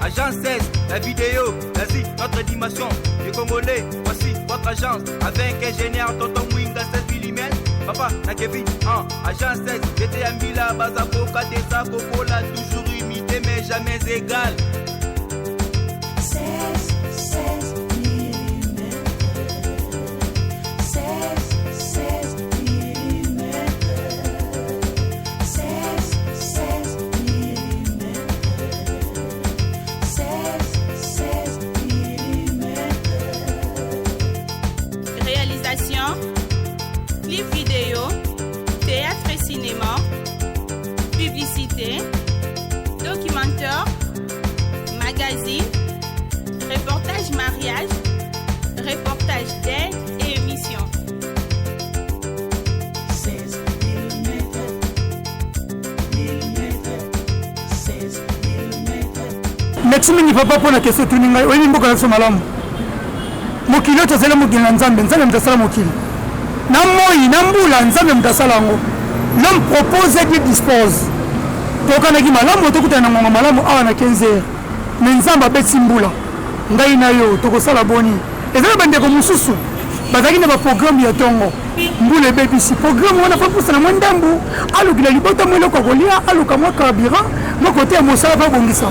Agence 16, la vidéo, l'Asie, notre dimension. Les Congolais, voici votre agence. Avec ingénieur Tonton Mwinga 16 mm. Papa, na Kevin, 1, agence 16, j'étais à Mila, Bazakoka, Tessa, Kokola, toujours imité mais jamais égal. 16, 16 mm. 16, 16 mm. 16, 16 mm. 16, 16 mm. Réalisation, clip vidéo, théâtre et cinéma, publicité, documentaire, magazine, reportage mariage, reportage d'aide et émission. 16 mm. Mm. 16 mm. Merci mingi papa mpo na question otuni ngai. Oyebi mboka na biso malamu. Mokili oyo tozali mokili na Nzambe. Nzambe moto asala mokili na moi na mbula, Nzambe moto asala yango. L'homme propose, Dieu dispose. Toyokanaki malamu, tokutana na ngonga malamu awa na 15 heures, mais Nzambe abeti mbula. Ngai na yo tokosala boni? Eza na bandeko mosusu bazalaki na baprogramme ya ntongo, mbula ebebisi programme wana, mpo pusana mwa ndambu, alukila libota mwa eloko ya kolia, aluka mwa carburant mwa kote ya mosala mpo abongisa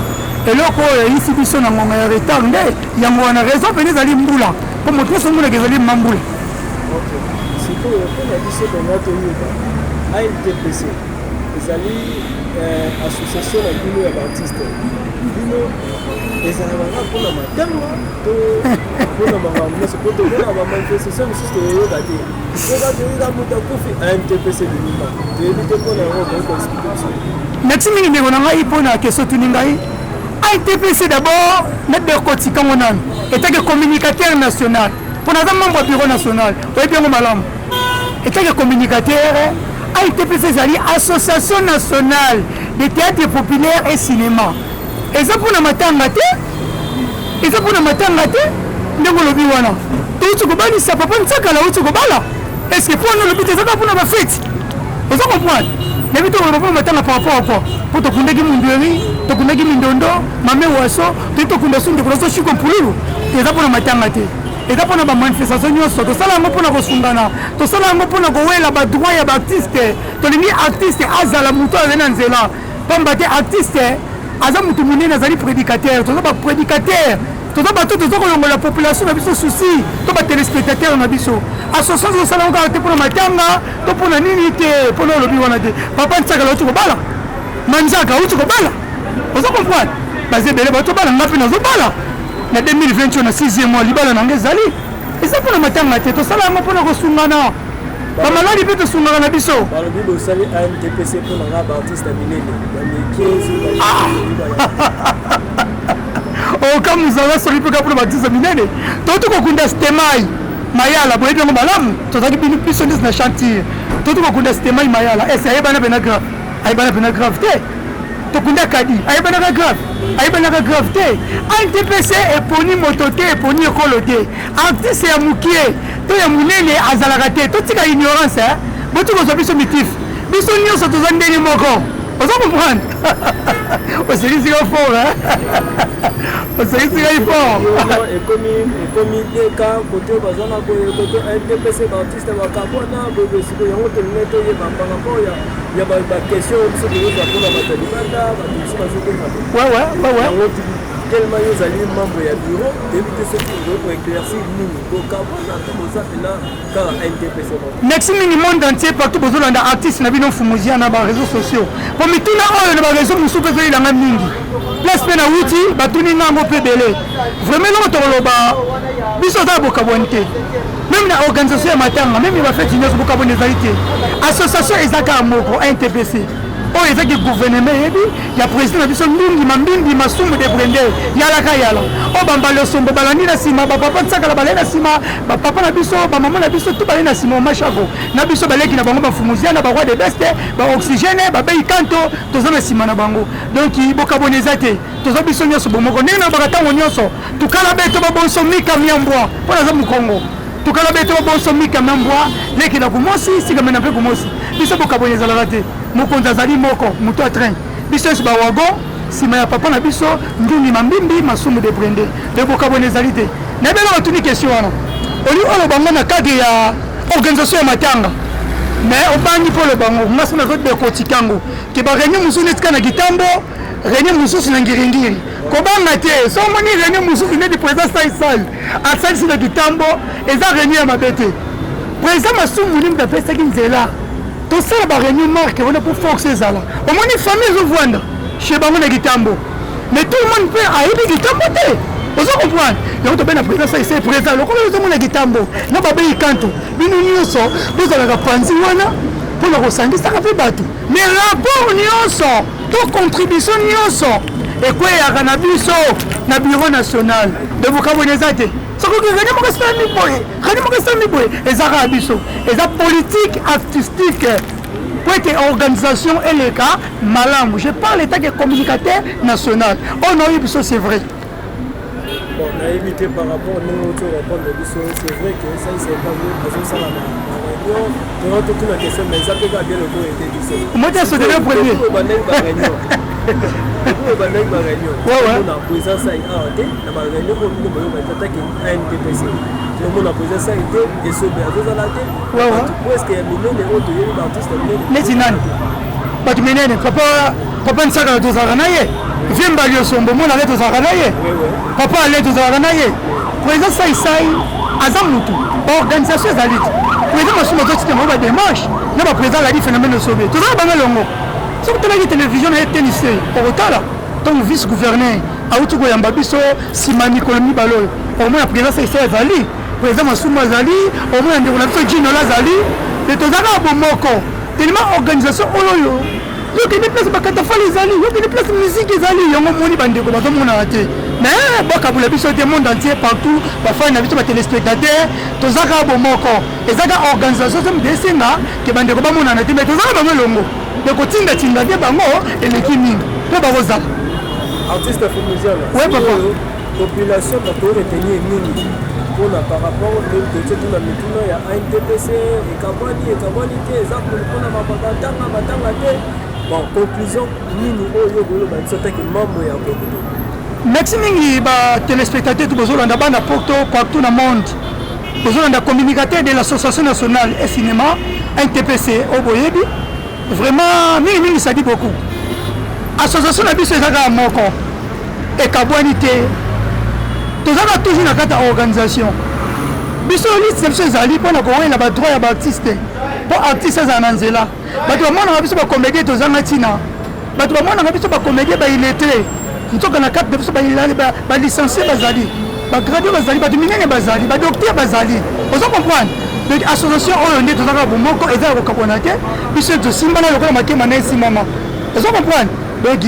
eloko oyo eyisi biso na ngonga ya retard. Nde yango wana raison pene ezali mbula, mpo moto nyonso omonaka ezali ma mbula. Sikoyo mpona biso mpenza toyeba, ANTPC ezali association na bino ya baartiste, bino ezalaka kaka mpona matanga to mpona makambo nyonso? Po tomona bamanifestation mosusu toyoyoka te, soka toyoka moto akufi, ANTPC bimima, toyebi te mpona yango. Okoki koexpliquer biso? Merci mingi ndeko na ngai mpona question otuni ngai. ANTPC d'abord, nadekotikango nanu etake communicateur national, mpo naza membre ya bureau national, oyebi yango malamu. Etake communicateur, ANTPC ezali Association nationale de théâtre populaire et cinéma. Eza mpona matanga te, eza mpona matanga te. Ndenge olobi wana, touti kobalisa papa Ntsakala, auti kobala. Est-ce mpona olobi te, eza kaka mpona bafeti? Oza comprendre, nayebi te koloba mpona matanga par rapport à quoi? Mpo tokundaki Mundueri, tokundaki Mindondo, Mame Waso, toyi tokunda su ndeko naso Shiko Mpululu. Eza mpona matanga te, eza mpona bamanifestation nyonso. Tosala yango mpona kosungana, tosala yango mpona kowela badroit ya baartiste. Tolingi artiste azala moto azali na nzela, pamba te artiste aza motu monene, azali prédicateur. Toza baprédicateur, toza bato toza kolongola population na biso souci, to batelespectateur na biso. Association tosala yango kaka te mpona matanga to mpona nini te. Mpona olobi wana te, papa Ntsakala auti kobala, Manzaka auti kobala, oza comprendre, baza ebele bato bala. Nga mpe nazobala na 2020 oyo, na 6e mois libala na nga ezali. Eza mpona matanga te, tosala yango mpona kosungana, bamaladi mpe tosungaka na biso. Balobi bosali ANTPC mpona nga baartiste ya minene, ya mike. Okamuzala soki mpe kaka mpona baartiste minene. Touti kokunda Stemai Mayala, boyebi yango malamu, tozalaki bino biso nyonso na chantier. Touti kokunda Stemai Mayala, ese ayebana mpena grave? Ayebana mpena grave te. Tokunda Kadi, ayebanaka grave? Ayebanaka grave te. ANTPC eponi moto te, eponi ekolo te. Artiste ya mokie to ya monene azalaka te. Totika ignorance, boti kozwa biso mitif, biso nyonso toza ndenge moko. Oza comprendre, osekisi ka fort, osekisi ngai fort. Ekomi deka kote baza na boye, kote ANTPC baartiste bakabwana boye. Sikoyo yango tolingai toyeba par rapport ya baquestion oyo biso tokozwa mpona bato ya libanda, bato mosusu bazobenga yango. Tellement yo ozali membre ya bureau, toyebi te soki okoki koéclaircir nini, bokabwana to boza mpena kaka ANTPC moko? Merci mingi. Monde entier, partout bozolanda artiste na bino Mfumuzia na baréseau sociaux, po mituna oyo na baréseau mosusu mpe ezoyelanga mingi. Place mpe na wuti, batuni ngango mpe ebele. Vraiment, eloko tokoloba, biso oza na bokabwani te. Même na organisation ya matanga, même ya bafeti nyonso, bokabwani ezali te. Association eza kaka moko, ANTPC, oyo ezaki gouvernement eyebi ya président na biso Ndungi Mambimbi Masumu de Brende yalaka yala, oyo bambala osombo balandi na nsima, bapapa Nsakala balai na nsima, bapapa na biso, bamama na biso tu balai na nsima, omashako na biso, baleki na bango, bafumuzia na baroi de beste, baoxygène, babei kanto, toza na nsima na bango. Donc bokaboni eza te, toza biso nyonso bomoko. Ndenge nalobaka ntango nyonso, tukala beto babonso mika miambwa, mpo naza mokongo. Tukala beto babonso mika miambwa, leki na kumosi sikame na mpe kumosi. Biso bokaboni ezalaka te, mokonzi azali moko, moto ya train, biso nyonso bawagon. nsima ya papa na biso Ndungi Mambimbi Masumu de Brende. De bokabwana ezali te. Nayebi eloko otuni question wana, oli oloba ngo na cadre ya organisation ya matanga, mais obangi mpo oloba ngo. Nga soki nazodekotika yango ke baréunion mosusu neti kaka na Kitambo, réunion mosusu na Ngiringiri, kobanga te. So omoni réunion mosusu neti président Saisai asalisi na Kitambo, eza réunion ya mabe te. Président Masumu nde moto apesaki nzela tosala baréunion marke wana mpo force ezala. Omoni famille ezovwanda chez bango na Kitambo, mais tout le monde mpe ayebi Kitambo te, ozo comprendre. Yango tobe na président Saisai, président lokola ozomona Kitambo na babeyi kanto, bino nyonso bozalaka panzi wana mpona kosangisaka mpe bato. Mais rapport nyonso to contribution nyonso ekweyaka na biso na bureau national de bokaboni. Eza te soki réunion moko esalami boye, réunion moko esalami boye, eza kaka biso. Eza politique artistique po ete organisation eleka malamu. Je parle étant que communicateur national oyo naoyebi biso, c'est vrai. Bon, nayebi te par rapport ndenge oti répondre biso. C'est vrai que Saisai Kango azosala baréunion. Tonga totuna question, mais eza mpe kaka bien lokola ete biso. Moti asotele premier. Ebandaki baréunion, ebandaki baréunion na président Sai awa te. Na baréunion oyo bino boyoka atake ANTPC, tomona président Sai te, Esobe azozala te, bato presque ya minene oyo toyebi, baartiste ya minene. Neti nani bato minene? Papa, papa Nsakala tozalaka na ye, vie Mbali Osombo monaka tozalaka na ye, papa Ale tozalaka na ye. Président Saisai aza mutu baorganisation ezali te. Président Masumu azotika bango badémarche na baprésident aladi phénomène Osobe, tozala bango elongo. Soki otalaki télévision na ye tenise, okotala ntango vice gouverneur awuti koyamba biso nsima mikolo mibale oyo, omona président Saisai azali, président Masumu azali, omona ndeko na biso Jinola azali. Te, toza kaka bomoko tellement organisation oyo oyo yokende place bakatafale ezali, yokende place musique ezali. Yango moni bandeko bazomonana te, mais bakabula biso te. Monde entier, partout, bafani na biso, batéléspectateur, toza kaka bomoko. Eza kaka organisation so moto esenga ke bandeko bamonana te, mais toza kaka bango elongo. De kotindatinda te, bango eleki mingi mpo bakozala. Artiste Fumuziana. Ouais, papa. Population bato retenir nini mpona par rapport ndenge totie tuna mituna ya ANTPC, ekabwani, ekabwani te, eza mpona batanga, batanga te? Bon, conclusion nini oyo okoloba biso atake membre ya comité? Merci mingi batéléspectateur to bozolanda bana poto partout na monde, bozolanda communicateur de l'Association nationale et cinéma NTPC oyo boyebi vraiment mingimingi. Ça dit beaucoup. Association na biso eza kaka moko, ekabwani te. Tozaka toujours na kati ya organisation. Biso liste na biso ezali mpona kowela badroit ya baartiste, mpo artiste azala na nzela. Bato bamonaka biso bacomédien tozanga ntina, bato bamonaka biso bacomédien baillettré, nzoka na kati na biso balicencié bazali, bagradué bazali, bato minene bazali, badocteur bazali, ozo comprendre. Donc association oyo nde tozaka bomoko, eza ya kokabwana te. Biso tosimbana lokola makema na esimama, ozo comprendre. Donc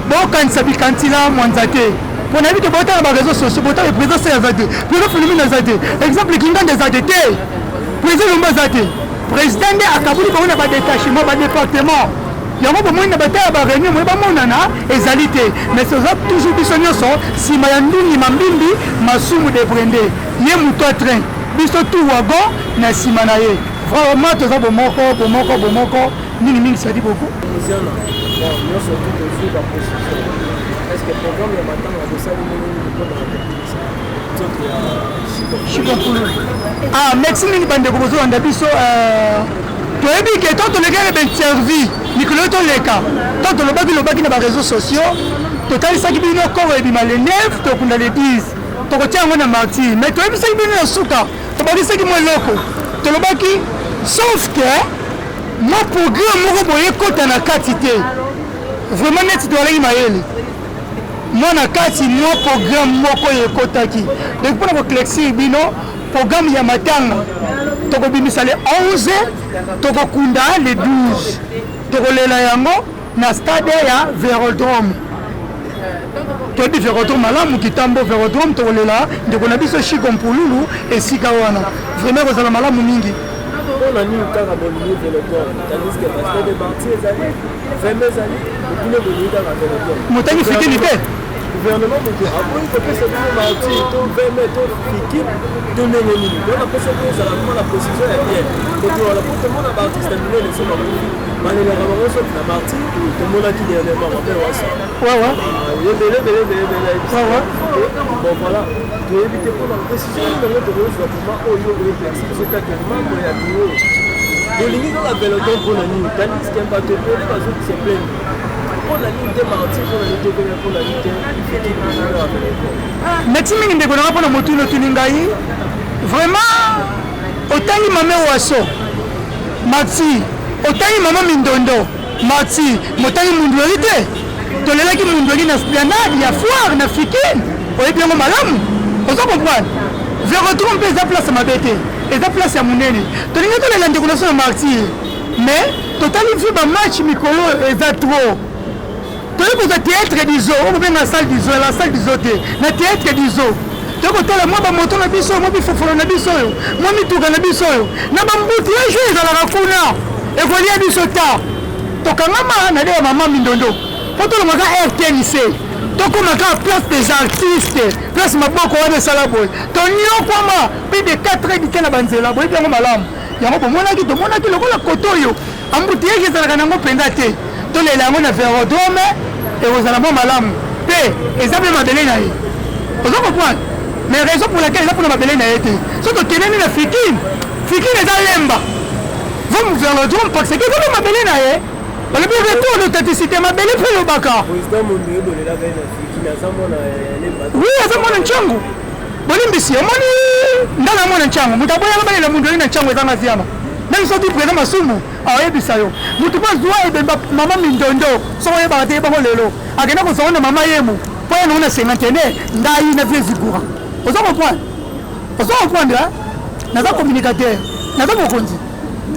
bokanisa bikantila mwanza te, mpo nayebi te botala baréseau sociaux, botala président Se aza te, président Philomine aza te, exemple Kinganda eza te te, président Lomba aza te. Président nde akabuli bango na badétachement, badépartement. Yango bomoni na bata ya baréunion moye bamonana ezali te, mais toza toujours biso nyonso nsima ya Ndungi Mambimbi Masumu de Brende. Ye moto ya train, biso tout wagon na nsima na ye. Vraiment toza bomoko, bomoko, bomoko mingimingi. Ça dit beaucoup. Muziana, bon, nyonso tu tozwi baposition. Est ce que programme ya matanga bosali ndenge nini mpona kobimisa nzoto ya Shiko Mpululu? Ah, merci mingi bandeko bozolanda biso. Toyebi ke to tolekaki bainterview mikolo oyo toleka, to tolobaki lobaki na baréseau sociaux, totalisaki bino koro ebima le 9, tokunda le 10, tokotia yango na Martyr. Mais toyebisaki bino na suka, tobakisaki mwa eloko, tolobaki sauf que mwa programme moko boye ekota na kati te. Vraiment neti toalaki mayele mwa na kati mwa programme moko oyo ekotaki. Donc mpona koéclaircir bino, programme ya matanga, tokobimisa le 11, tokokunda le 12, tokolela yango na stade ya Vélodrome. Toyebi Vélodrome malamu, Kitambo Vélodrome. Tokolela ndeko na biso Shiko Mpululu esika wana. Vraiment kozala malamu mingi. Mpona nini kaka bolingi Vélodrome, tandis que bastade Martyr ezali, vraiment ezali, bino bolingi kaka Vélodrome? Motangi fikini te. Gouvernement moto aboyi kopesa bino martyr to 20 mai to Fikin to ndenge nini? Donc napesa bino ezala vraiment na précision ya bien kote wana, mpo tomona baartiste ya minene so bakufi balelaka bango soki na martyr. Tomonaki dernièrement Mabe Wasa, ebele ebele ebele ebele. Bon voilà, toyebi te mpona précision nini yango tokozwa vraiment oyo oéclairci biso kaka membre ya bureau. Bolingi kaka Velodrome mpona nini, tandis que bato ebele bazo se plaindre? Mpona nini te martyr, mpona nini te pene, mpona nini te Fikin, bolingi kaka Velodrome? Merci mingi, ndeko nanga, mpona motuni otuni ngai. Vraiment, otangi Mame Waso, Maxi, otangi Mama Mindondo, Maxi, motangi Mundweri te. Tolelaki Mundweri na esplanade ya foire na Fikin, oyebi yango malamu, oza comprendre. Velodrome mpe eza place mabe te, eza place ya monene. Tolingi tolela ndeko na biso na Martyr, mais totali vu bamatch mikolo eza trop. Toyei kozwa théâtre dizo oyo bobenga salle dizo, la salle dizo te, na théâtre dizo toyei kotala mwa bamoto na biso, mwa bifofolo na biso oyo, mwa mituka na biso oyo na bambutu ya jour ezalaka kuna, ekolia biso ta. Tokangama na de ya Mama Mindondo mpo tolongaka RTNC, tokomaka place des artistes, place maboko wana esala boye. Toniokwama plus de 4 heures dite na banzela, boyebi yango malamu. Yango bomonaki, tomonaki lokola koto oyo embouteillage ezalaka nango mpenza te. Tolela yango na Velodrome, ekozala mwa malamu mpe eza mpe mabele na ye, oza comprendre. Mais raison pour laquelle eza mpona mabele na ye te, so tokendeni na Fikin, Fikin eza Lemba, vom Velodrome, parce que eza mpe mabele na ye. Balobi retour d'authenticité, mabele mpe elobaka. Oui, aza mwana Ntiango. Bolimbisi, omoni ndala ya mwana Ntiango, moto aboyaka balela mundu oyi na Ntiango ezanga ziama. Ndenge soki président Masumu aoyebisa yo, motu mpo azwa ebemba Mama Mindondo, soki oyebaka te, yebango lelo. Akenda kozwa na Mama Yemu mpo ye nango na cinquantenaire, ngai na vie Zigura. Oza comprendre, oza comprendre. Naza communicateur, naza mokonzi.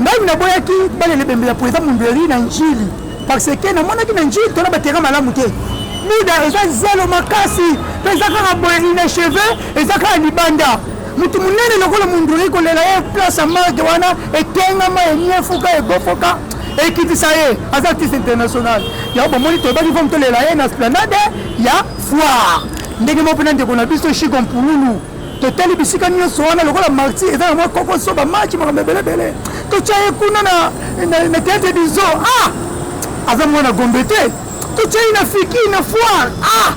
Ngai naboyaki balela ebembe ya président Mundweri na Njili parce que namonaki na Njili tona baterrain malamu te. Buda eza zelo makasi mpe eza kaka boye inachevé, eza kaka libanda. Motu monene lokola Mundweri, kolela ye place ya marke wana etengama, enyefuka, egofoka, ekitisa ye. Aza artiste international. Yango bomoni, toyebaki fo tolela ye na esplanade ya foire. Ndenge moko mpe na ndeko na biso Shiko Mpululu. Totali bisika nyonso wana, lokola martyr eza na mwa kokoso, bamatch, makambo ebelebele, totya ye kuna na théâtre dizo. Ah, aza mwana Gombe te. Totya ye na Fiki na foire. Ah,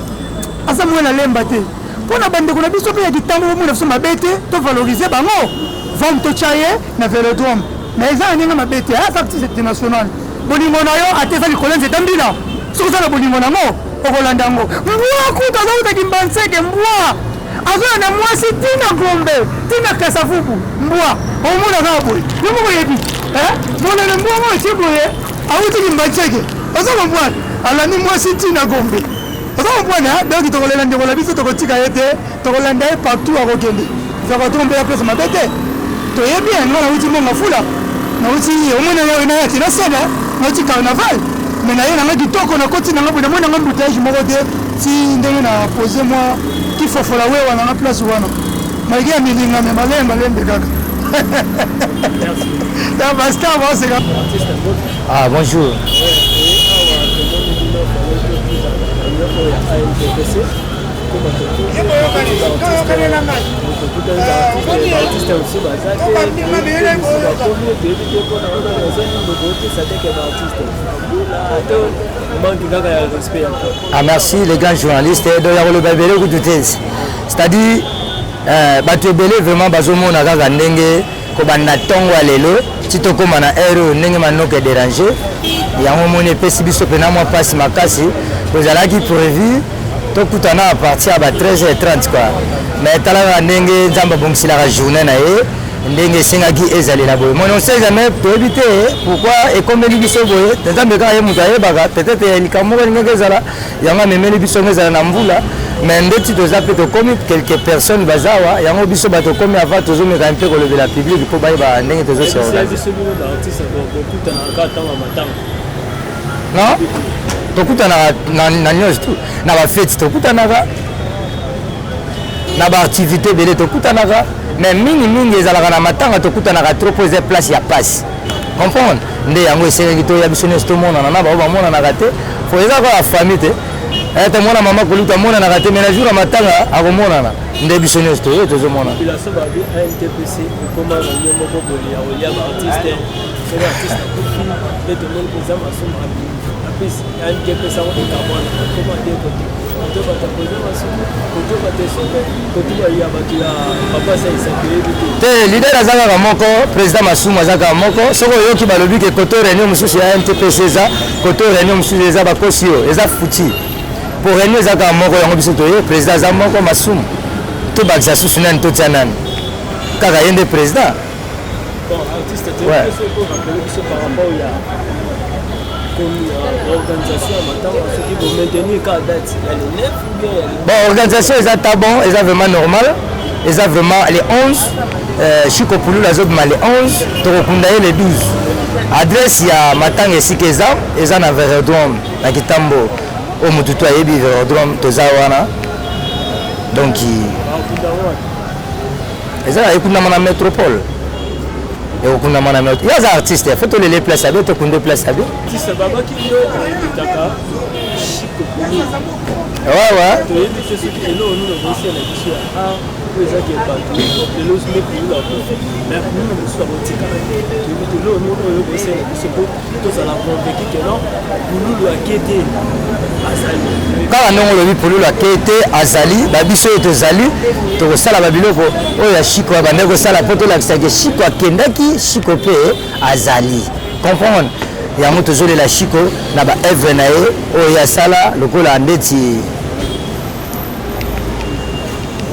aza mwana Lemba te. Mpo na bandeko na biso mpe ya kitambo, bomona biso mabe te, tovalorize bango. Vom totya ye na Velodrome, mais eza na ndenge mabe te. Aza artiste international. Bolingo na yo ate eza likolo ya nzete mbila, soki oza na bolingo nango, okolanda yango. Mbwa kutu azawuta Kimbanseke, mbwa azolanda mwasi ntina Gombe, ntina Kasavubu. Mbwa omona kaka boye, yo moko oyebi monene mbwa moko etie boye, awuti Kimbanseke, oza comprendre, alandi mwasi ntina Gombe, oza comprendre. Donc tokolela ndeko na biso, tokotika ye te, tokolanda ye partout akokende. Velodrome ya place mabe te, toyebi. Nga nauti Monga Fula, nauti omona nayaki na sene, nauti carnaval, mais naye nanga kitoko, nakoti nanga boye, namoni nanga embouteillage moko te. Ti ndenge na pose mwa kifofola wewa nanga place wana, malgré ya milinga, me malembe malembe kaka ya bastar baseka. Ah, bonjour. Awa tomoni bino oyo ya ANTPC, baartiste aussi baza te, bakomi, toyebi te mpona wana raison nini bokotisa teke baartiste to manque kaka ya respect ya. Ah, merci les grands journalistes. Donc ya koloba ebele kutu te, c'est-à-dire bato ebele vraiment bazomona kaka ndenge kobanda ntongo ya lelo ti tokóma na heure oyo, ndenge manoka edérange yango. Omoni, epesi biso mpena mwa mpasi makasi. Tozalaki prévu tokutana à partir ya ba 13h30 quoi, mais tala kaka ndenge Nzambe abongiselaka journée na ye, ndenge esengaki ezalela boye. Moni, on sait jamais, toyebi te pourquoi ekomeli biso boye. Nzambe kaka ye moto ayebaka. Peut-être likambo moko elingaki ezala, yango amemeli biso yango ezala na mvula. Mais ndeti toza mpe, tokomi quelques personnes baza awa, yango biso bato tokomi avant, tozomeka mpe kolobela public mpo bayeba ndenge tozoseorganize. Biso bino baartiste bokutanaka ntango ya matanga? Non, tokutanaka na nyonso tu, na bafeti tokutanaka, na baactivité ebele tokutanaka, mais mingimingi ezalaka na matanga. Tokutanaka trop mpo eza place ya pasi, comprendre. Nde yango esengaki toya biso nyonso, tomonana na bao bamonanaka te. Fo eza kaka famille te. Ata mwana mama kolutu amonanaka te, mais na jour ya matanga akomonana. Nde biso nyonso toye tozomona. Population babi ANTPC ekoma réunion moko boye ya kolia baartiste. Soki artiste akufi nde tomoni mpenza masumu abimi. Apesi ANTPC yango ekabwana, ekoma de kote kote bato ya président Masumu, kote bato esobe, kote ya bato ya papa Saisaki, oyebi te. Te, leader aza kaka moko, président Masumu aza kaka moko. Soki oyoki balobi ke kote réunion mosusu ya NTPC eza kote réunion mosusu eza, bakosi yo, eza futi po réunion eza kaka moko. Yango biso toye, président aza moko, Masumu. Tobakisa susu nani? Totia nani? Kaka ye nde président. Bon, artiste, te soki orappeler biso par rapport ya organisation ya matanga, soki bomaintenir kaka date ya le 9 ou bien ya le Bon, organisation eza ta bon, eza vraiment normal, eza vraiment le 11. Chiko Pululu azobima le 11, tokokunda ye le 12. Adresse ya matanga esika eza, eza na Verodrome na Kitambo. Oyo motu to ayebi Verodrome, toza wana. Donc bakunda wapi? Eza ekundama na Métropole, ekokundama na métropole. Ye aza artiste, faut tolele place abe, tokunde place abe. Artiste, babaki yo oyebitaka Chiko Pululu. Wawa. Toyebi te soki eloko nini okosala biso ya art oyo ezaki bato lelo nde Pululu akufi, mais Pululu mosusu akotikala te. Toyebi te eloko nini oyo okosala biso po tozala convaincu ke non, Pululu ake te, azali. Kaka ndenge olobi, Pululu ake te, azali. Babiso oyo tozali, tokosala babiloko oyo ya Shiko abandaki kosala mpo tolakisaki Shiko akendaki, Shiko mpe azali. Comprendre yango, tozolela Shiko na baœuvre na ye oyo ye asala, lokola ndeti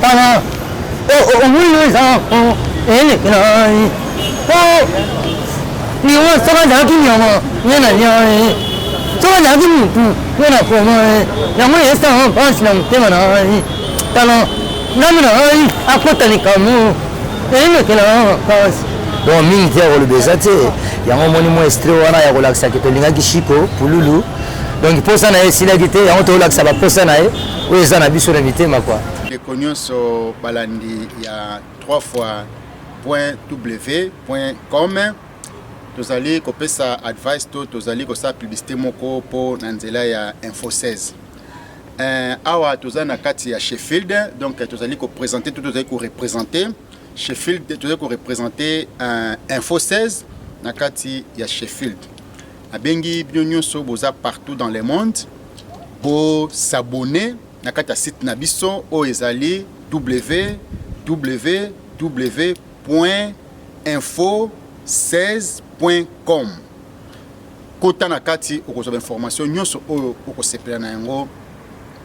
tala omoni eza elekela liwa. Soki azalaki nyama, ye na lia ye. Soki azalaki mutu, ye na koma ye. Yango esanga mpasi na motema na ngai. Tala ngambi na ngai akota likambo elekela makasi. Donc mingi te ya koloba eza te. Yango omoni mwa extrait wana ya kolakisaki tolingaki Shiko Pululu. Donc mposa na ye esilaki te, yango tolakisa baposa na ye oyo eza na biso na mitema kua. Ndeko nyonso balandi ya 3 fois point w point com, tozali kopesa advice to tozali kosala publicité moko mpo na nzela ya Info 16. Awa toza na kati ya Sheffield, donc tozali koprésenter to tozali koreprésenter Sheffield, tozali koreprésenter Info 16 na kati ya Sheffield. Abengi bino nyonso boza partout dans le monde, bos'abonner na kati ya site na biso oyo ezali www.info16.com. Kota na kati, okozwa bainformation nyonso oyo okosepela na yango.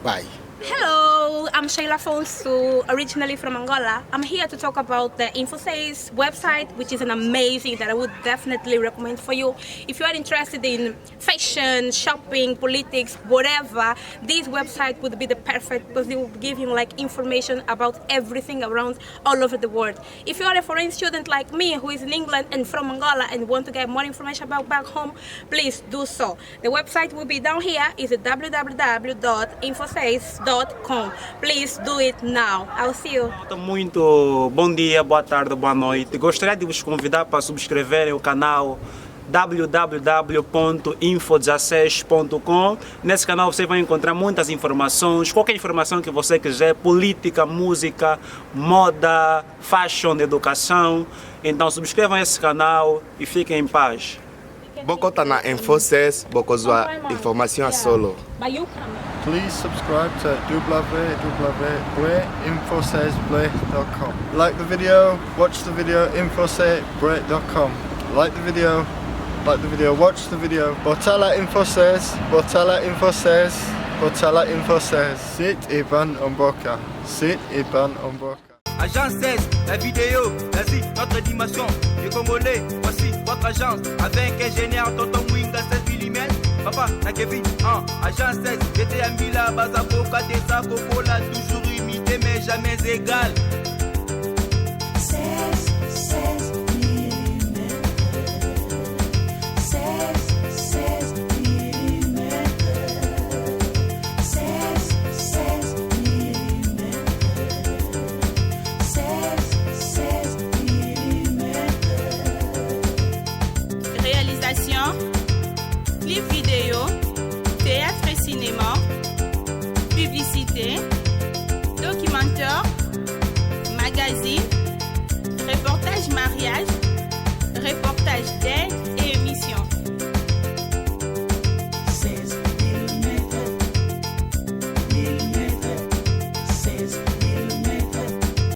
Bye. Hello, I'm Sheila Fonsu, originally from Angola. I'm here to talk about the InfoSays website, which is an amazing that I would definitely recommend for you. If you are interested in fashion, shopping, politics, whatever, this website would be the perfect because it will give you like information about everything around all over the world. If you are a foreign student like me who is in England and from Angola and want to get more information about back home, please do so. The website will be down here, is www.infosays.com. Please do it now. I'll see you. Muito bom dia, boa tarde, boa noite. Gostaria de vos convidar para subscreverem o canal www.info16.com. Nesse canal você vai encontrar muitas informações, qualquer informação que você quiser, política, música, moda, fashion, educação. Então subscrevam esse canal e fiquem em paz. Bokota na Info 16, bokozwa information ya solo. Please subscribe to www.info16.com. Like the video, watch the video, info16.com. Like the video, like the video, watch the video. Botala Info says, Botala Info says, Botala Info says. Sit Iban Omboka. Sit Iban Omboka. Agence 16, la vidéo, l'Asie, notre dimension. Les Congolais, voici votre agence. Avec ingénieur Tonton Mwinga 16 mm. Papa, na Kevin, 1. Agence 16, j'étais à Mila, Bazaboka, Tessa, Cocola, toujours imité mais jamais égal.